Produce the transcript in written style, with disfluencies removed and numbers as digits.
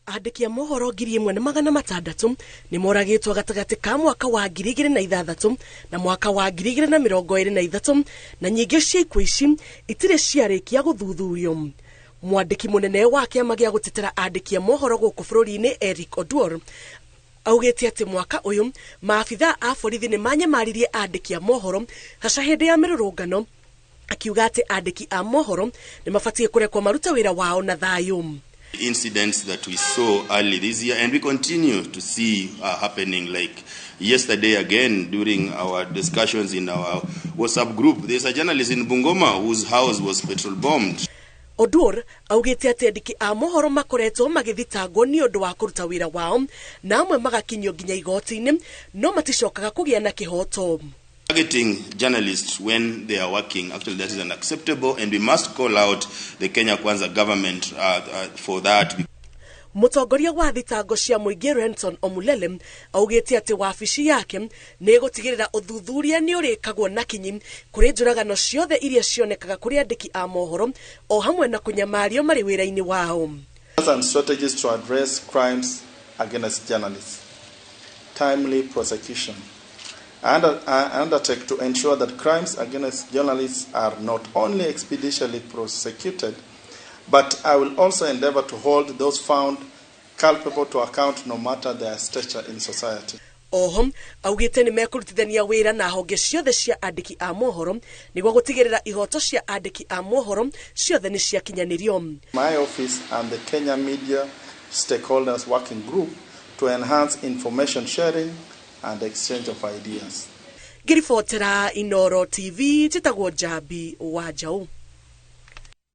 Andĩki a mohoro 1600 nĩ moragĩtwo gatagatĩ ka mwaka wa 2006 na mwaka wa 2023, na nyingĩ cia ikuũ ici itirĩ ciarĩkia gũthuthurio. Mwandĩki mũnene wa kĩama gĩa gũtetera andĩki a mohoro gũkũ bũrũri-inĩ, Eric Oduor, augĩte atĩ mwaka ũyũ maabitha a borithi nĩ manyamaririe andĩki a mohoro haca hĩndĩ ya mĩrũrũngano, akiuga atĩ andĩki a mohoro nĩ mabatiĩ kũrekwo marute wĩra wao na thayũ. Incidents that we saw early this year and we continue to see happening, like yesterday again during our discussions in our WhatsApp group, there's a journalist in Bungoma whose house was petrol bombed. Oduor augĩte atĩ andĩki a mohoro makoretwo magĩthitangwo nĩ ũndũ wa kũruta wĩra wao, na amwe magakinyio nginya igoti-inĩ no maticokaga kũgĩa na kĩhoto. Targeting journalists when they are working, actually that is unacceptable, and we must call out the Kenya Kwanza government for that. Mũtongoria wa thitango cia mũingĩ, Renson Omulele, augĩte atĩ wabici yake nĩ ĩgũtigĩrĩra ũthuthuria nĩ ũrĩkagwo na kinyi kũrĩ njũragano ciothe iria cionekaga kũrĩ andĩki a mohoro o hamwe na kũnyamario marĩ wĩra-inĩ wao. And strategies to address crimes against journalists. Timely prosecution. I undertake to ensure that crimes against journalists are not only expeditiously prosecuted, but I will also endeavor to hold those found culpable to account, no matter their stature in society. Oho augĩte nĩ mekũrutithania wĩra na honge ciothe cia andĩki a mohoro nĩguo gũtigĩrĩra ihoto cia andĩki a mohoro ciothe nĩ ciakinyanĩrio. My office and the Kenya Media Stakeholders Working Group to enhance information sharing and exchange of ideas. Ngĩribotera Inoro TV, njĩtagwo Njambi wa Njaũ.